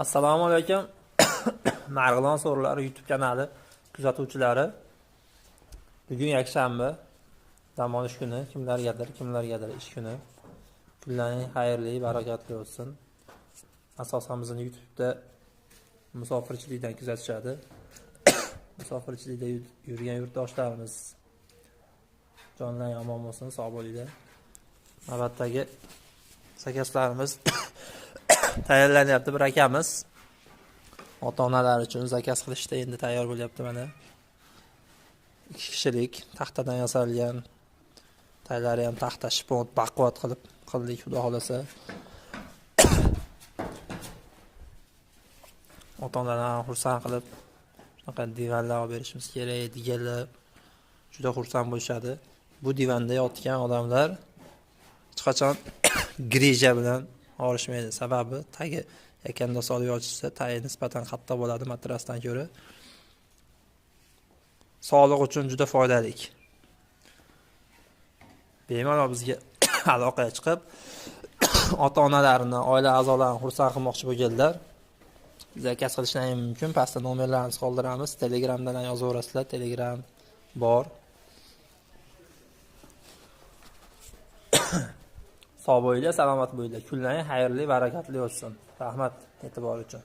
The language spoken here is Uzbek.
Assalomu alaykum. Marg'ilon so'rilari YouTube kanali kuzatuvchilari. Bugun yakshanba, dam olish kuni, kimlargadir ish kuni. Kunlaring xayrli, barakatli bo'lsin. Asosan bizni YouTube'da musofirchilikdan kuzatishadi. Musofirchilikda yurgan yurtdoshlarimiz jonlari omon bo'lsin, sog' bo'linglar. Navbatdagi zakazlarimiz tayyorlanyapti. Bir akamiz ota-onalar uchun zakaz qilishda endi tayyor bo'lyapti mana. 2 kishilik taxtadan yasalgan, taylari ham taxta shpont baquvvat qilib qildik, xudo xolasa. Ota-onalarni xursand qilib shunaqa divanlar olib berishimiz kerak deganlar juda xursand bo'lishadi. Bu divanda yotgan odamlar hech qachon grija bilan og'rishmaydi. Sababi tagi yakanda solib yotishsa, tagi nisbatan qattiq bo'ladi matrasdan ko'ra. Sog'liq uchun juda foydali. Bemalol bizga aloqaga chiqib, ota-onalarini, oila a'zolarini xursand qilmoqchi bo'lganlar zakaz qilishlari mumkin. Pastda nomerlarimizni qoldiramiz. Telegramdan ham yozaverasizlar. Telegram bor. Sog' bo'linglar, salomat bo'linglar. Kunlaring xayrli, barakatli o'tsin. Rahmat e'tibor uchun.